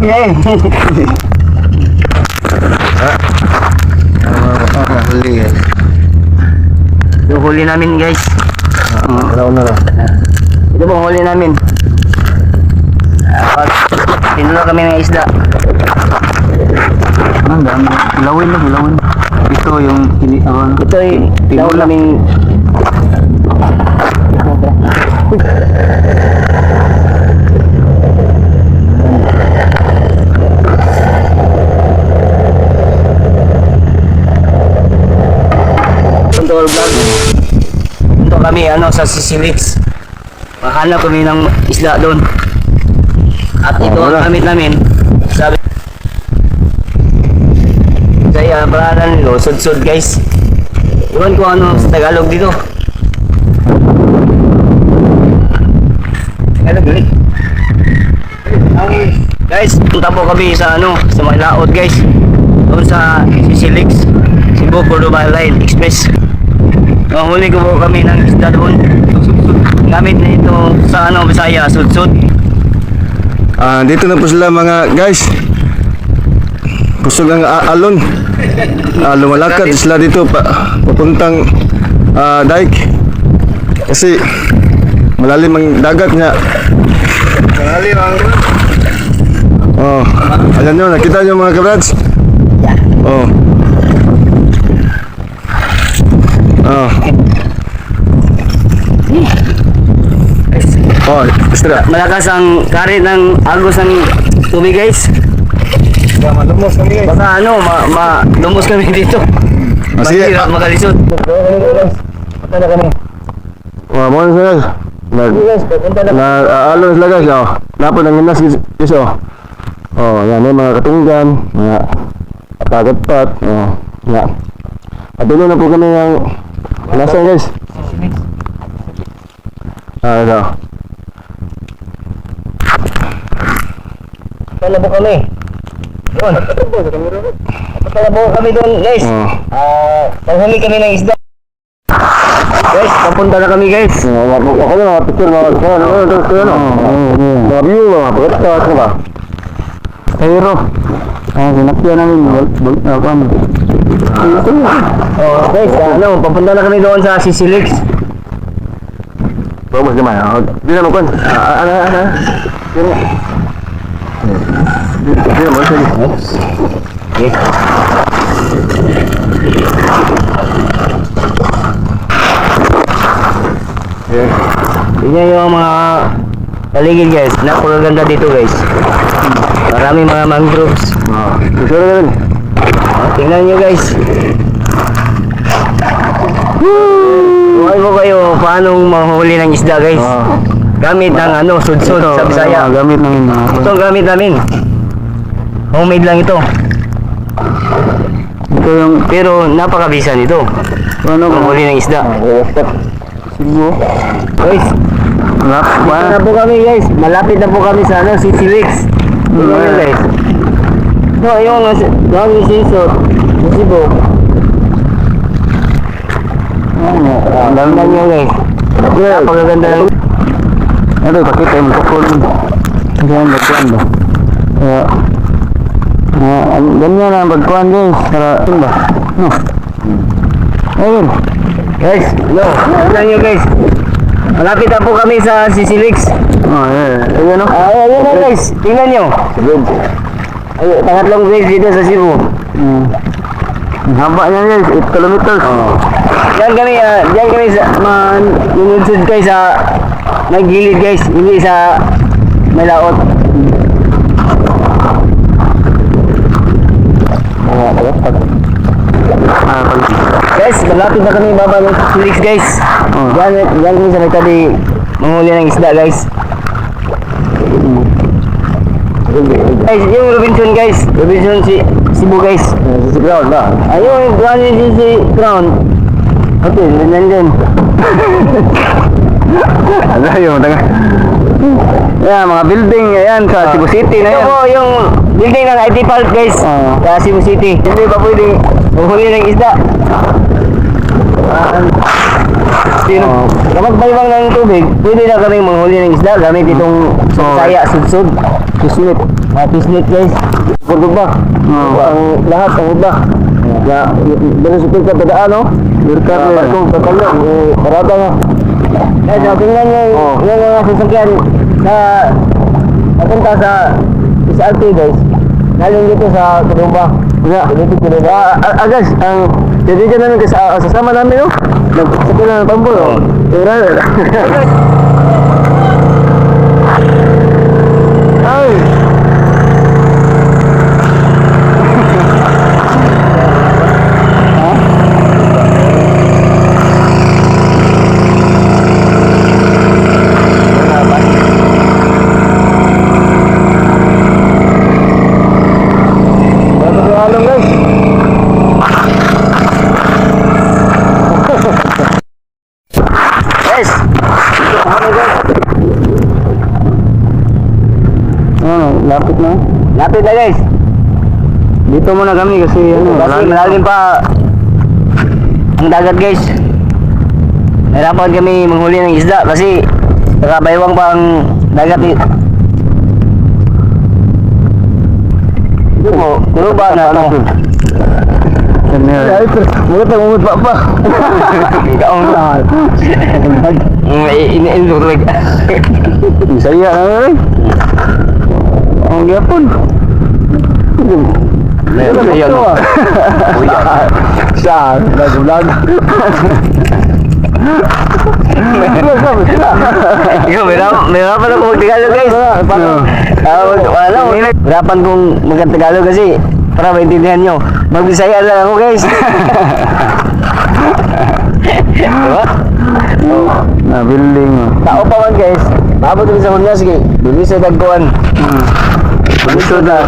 Eh. Ah, huli guys. Yung huli namin, guys. Wala na lang. Ito po ang huli namin. Tinula kami ng isda. Ang dami. Hilawin na, hilawin. Ito yung hili, ano, Ito ay tawag namin. Ito vlog. Ito kami ano sa Sisilix. Mahanap kami ng isda doon. At ito Oh, ang wala. gamit namin. Sabi Kaya pangalan nilo, sudsud, guys. Iwan ko ano sa Tagalog dito. Tagalog ulit. Guys, punta po kami sa ano, sa mga laot, guys. Doon sa Sisilix, Cebu Cordoba Line Express. Nahuli ko po kami ng isda doon. Gamit na ito sa ano, Bisaya, sudsud. Ah, dito na po sila, mga guys. Kusog ang alon. Ah, lumalakad sila dito pa, papuntang dike. Kasi malalim ang dagat niya. Malalim ang. Oh, ayan nyo, nakita nyo, mga kabrads? Oh. Oh. Oh, istra. Malakas ang current ng agos ng tubig, guys. Malumos kami, guys. Baka ano, ma lumos kami dito. Ah, sige. Mahirap makalisod. Punta na kami. Oh, mo na sila, guys. Nag Guys, pupunta na. Na aalon sila, guys, oh. Napon ang ginas, guys, oh. Oh, yan may mga katunggan, mga pagkat-pat, oh. Ya. Patuloy na po kami ng nasa, guys. Ah, ito. Punta na po kami. Doon. Punta na po kami doon, guys. Oh. Ah, panghuli kami ng isda. Guys, papunta na kami, guys. Oh, ako na mga picture, mga ano, ano, ano, ano, mga view, mga pagkat-pat, ano ba? Pero, ah, sinakyan namin, kwan. Oh, guys, ano, papunta na kami doon sa Sisilix. Bagus naman. Oh, di naman kon. Ah, ano, ano. Di na. Di naman sige. Okay. Yeah. Tingnan nyo ang mga paligid, guys. Napakaganda dito, guys. Marami mga mangroves. Oh, gusto na rin. Oh, tingnan nyo, guys. Buhay mo kayo paano manghuli ng isda, guys. Oh. Gamit ng ano, sudsud Ito, sa Bisaya. ano, gamit namin mga Ito ang gamit namin. Homemade lang ito. Ito yung, Pero napakabisa nito. ano, Manghuli ng isda. Cebu. Guys, Lap, dito na po kami, guys. Malapit na po kami sa ano, Sisilix. Tingnan nyo, guys. So, yung yung sisot, sa Cebu. Ano, ang dami. Tingnan nyo, guys. Napakaganda ng Ano, pakita yung tukol. Ganyan, bagkuan ba? Kaya, ganyan ang bagkuan, guys. Para, yun ba? No. Ayun. Guys, no. Tingnan nyo, guys. Malapit na po kami sa Sisilix. Oh, yeah. Ayun, no? Ay, ayun na, guys. Tingnan nyo. Ay, pangatlong bridge dito sa Cebu. Ang haba niya, guys, 8 kilometers. Oh. Diyan kami sa man lumunsod guys sa may gilid, guys, hindi sa may laot. Mga pag Ah, pag Guys, malapit na kami baba ng Sisilix, guys. Oh. Diyan kami sa may tabi manghuli ng isda, guys. Guys, yung Robinson, guys, Robinson si Cebu, guys. Si Crown ba? Ayun, yung Crown yung si Crown. Okay, nandun. Ano yung taga? Yeah, mga building, ayan, sa Cebu City na Ito yan. po yung building ng IT Park, guys. Oo. Sa Cebu City. Hindi pa pwedeng manghuli ng isda. Sino? Oh. Kapag baywang ng tubig, pwede na kami manghuli ng isda gamit itong Oo. saya, sudsud. Suslit. Mga fishnet, guys. Cordoba. Ang lahat ang iba. Ya, dali sa pagka dadaan, no? Birkar Sa na. barko, kakalyo, eh, parada nga. Guys, oh, tingnan nyo yung mga sasakyan na papunta sa SRT, guys. Galing dito sa Cordoba. Ya. Dito Cordoba. Guys, ang kaibigan namin kasi sasama namin, no? Nagsakay na ng tambol, oh. Tira. Ay! Wala pa alam, guys. Guys, Ano, lapit na. Lapit na, guys. Dito muna kami kasi ano, Kasi malalim pa ang dagat, guys. Nahirapan kami manghuli ng isda kasi nakabaywang pa ang dagat. Eh. Ito po, kuno ba na ano? Ay, pero mura tayong umot pa pa. Kaong na. Ini ini talaga. Bisaya na eh. Ang gyapon. Ayun. Siya, vlog, vlog. Ikaw, mahirapan ako mag-Tagalog, guys. Ah, wala, hirapan kong mag-Tagalog kasi para maintindihan nyo. Magbisaya lang ako, guys. Diba? Na building, oh. Tao pa man, guys. Maabot rin sa hunya, sige. Bilis sa dagkuan. Bilis sa na.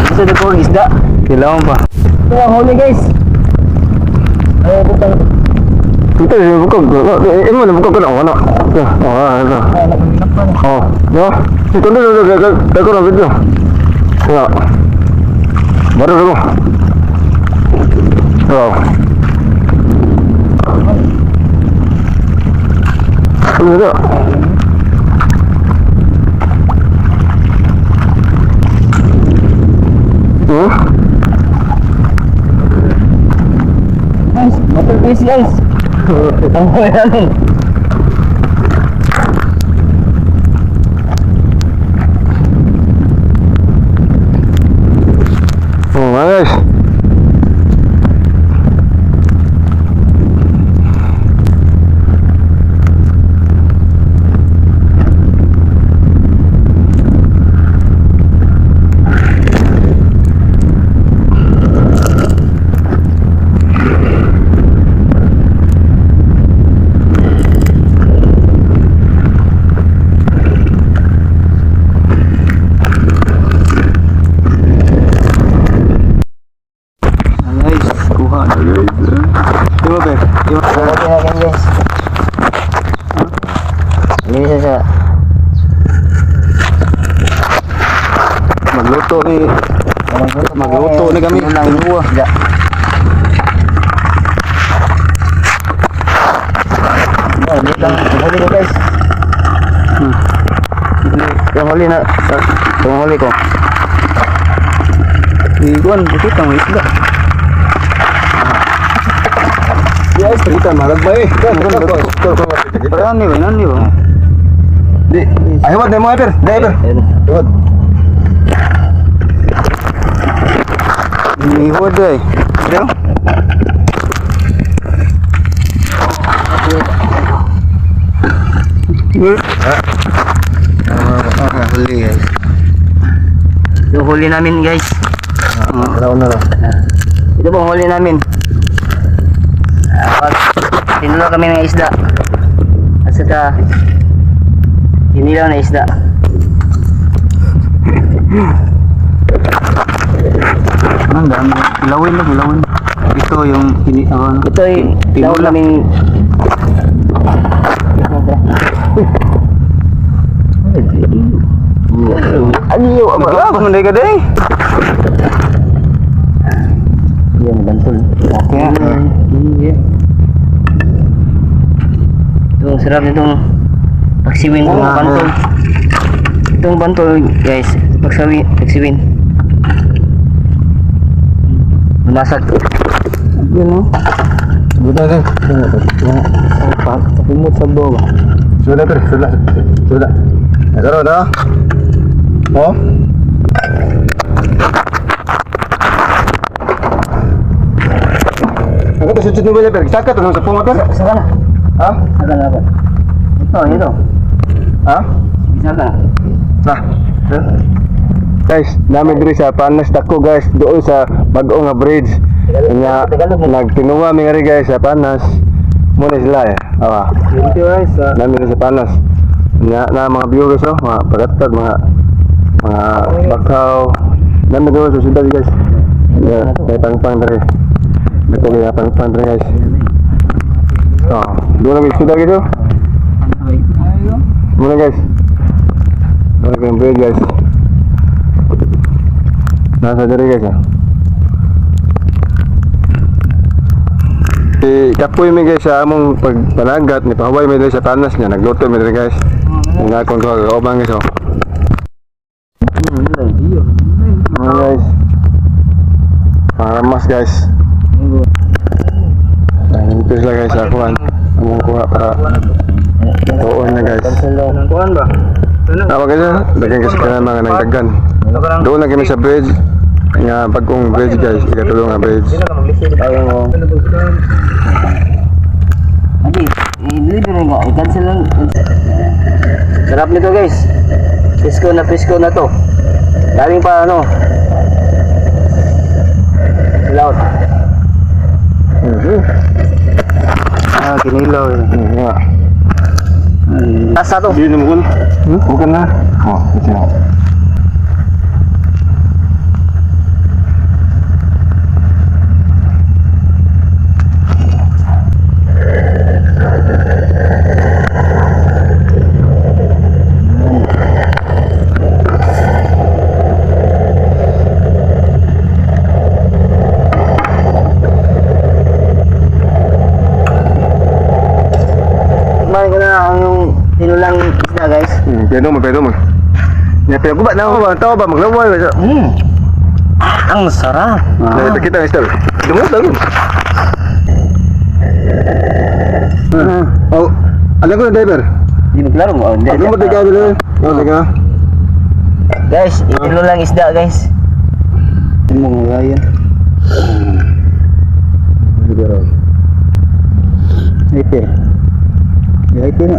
Bilis sa dagkuan, isda. Kailangan pa. Ito ang huli, guys. Ay, ito pa. Ito, bukog. Eh, mo na bukog ko na. Ano? Oh, ano? Oh, no? Ito na, ito, ito, ito, ito, video. Ya. Baru dulu. Oh. Ano ito? Hmm? Guys, motor piece, guys. Ang huli namin. Oh, mga guys. Guys, kuha na, guys. Di ba, be? Di ba? Lagyan natin, guys. Linis na siya. Magluto ni Magluto ni kami. Dalawa. Isda. Oh, dito lang. Yung huli ko, guys. Yung huli na. Yung huli ko. Iguan, kita mo isda. Yes, kita malagba eh. Pero ano ba? Ano ba? Di, ay wat mo per. Di per. Ayun. Wat. Ihod eh. Pero? Huli, guys. Yung huli namin, guys. Wala na lang. Ito po ang huli namin. Pag tinula kami ng isda. At saka hinilaw na isda. Ang dami. Ilawin lang, ilawin. Ito yung ini ano. Ito ay tawag Tinula. namin. Ano Naglapas man ka day. Yan, bantol. Okay. Yeah. Ito, ang sarap nitong paksiwin kong bantol. Itong bantol, guys. Magsawi, magsiwin. Lumasag. Yun oh. Buta ka. Pakumot sa bawa. Sudah ter, sudah. Sudah. Tara dah. Oh. Ako to sujud nubele per. Saka to sa pumotor. Saka na. Ha? Saka na ako. Ito, ito. Ha? Saka na. Nah. Guys, namin diri sa Panas Dako guys, doon sa bag-o nga bridge. Nya nagtinuwa mi ngari guys sa Panas. Muna sila eh. Awa. Thank you guys. Namin diri sa Panas. Nya na mga view guys oh, mga pagatag, mga bakaw. Namin doon sa syudad guys. Nya, may pangpang diri. Dako kay pangpang diri guys. Oh, doon lang syudad guys oh. Muna guys. Doon lang bridge guys. Nasa diri guys ah. Si kapoy mi guys sa among pagpanagat ni pahaway mi diri sa Panas niya nagluto mi diri guys. Nga akong duha ka kauban guys oh. Mga guys. Mga guys. Ang sila guys sa kuan. Among kuha para tuon na guys. Kuan ba? Tama guys ah. Daghan kasi kana mga nagdagan. Doon lang kami sa bridge. Nga bagong bridge guys, ikatulong nga bridge. Ayaw mo. Adi, i-deliver nga. I-cancel lang. Sarap nito guys. Presko na to. Galing pa ano. Loud. Ah, kinilaw eh. Nga. Lasa to. Hindi na mukul. Bukan na. Oh, ito na. Kumain ko na ang yung tinulang isda guys. Pero mo, pero mo. Ya, pero gubat na ako ba? Tao ba? Maglaway ba? Ang sarap. Ah. Kita ang style. Dumot lang. Oh, alam ko na driver. Di ba klaro mo? Oh, hindi. Alam mo driver. Oh, teka. Guys, itinulang isda guys. Yung mga gaya. Driver. Ipir. Ya, ipir na.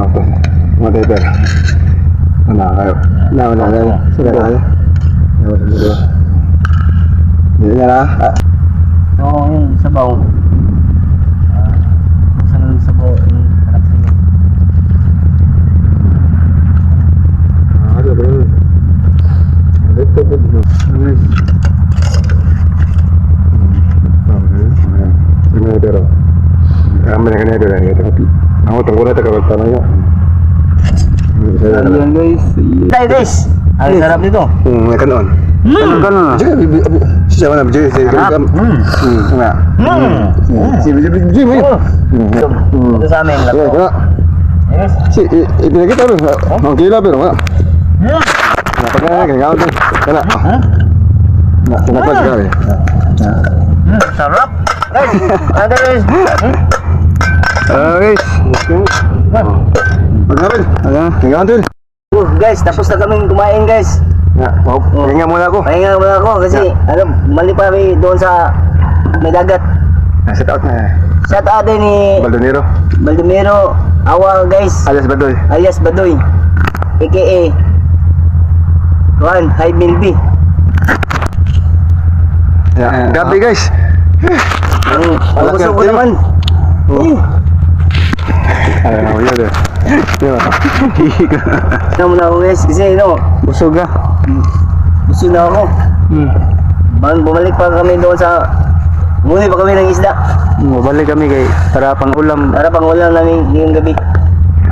Ako. Mga driver. Wala kayo. Wala, wala, wala. Sila kayo. Wala, wala. Hindi na na. Oo, yung sabaw. Ah, buksan na yung sabaw. Yung harap sa inyo. Ah, ada bro. Dito po. Guys. Ini pero. Kami na kanina pero ito. Ako tunggu na tagal tanong ya. Ayan guys. Tayo guys! Ang sarap nito. Kanon. Ano ka na? Jadi siapa nak jadi saya Sarap. Nga. Si jadi ni. Oh. Ito sa amin. Ya, Lato. kena. Yes. Si pinakita ro. Okay lah pero nga. Nah, pakai kena tu. Kena. Nah, kena kuat sekali. Sarap! Guys! Ano guys? Ah, guys. Magkapit. Kaya tu. Oh, guys, tapos na kaming kumain guys. Ya, mau pahinga muna ako. Pahinga muna ako kasi alam, mali pa kami doon sa may dagat. Nah, set out na. Shout out din ni Baldonero. Baldomero Awa guys, Alias Badoy. Alias Badoy, aka Juan High Milby. Ya, gabi guys. Ang busog ko naman. Oh. Ay, yun eh. Yun. Ano muna ako guys kasi no, Busog ah. Busog na ako. Bumalik pa kami doon sa muli pa kami ng isda. Balik kami kay para pang ulam. Para pang ulam namin ngayong gabi.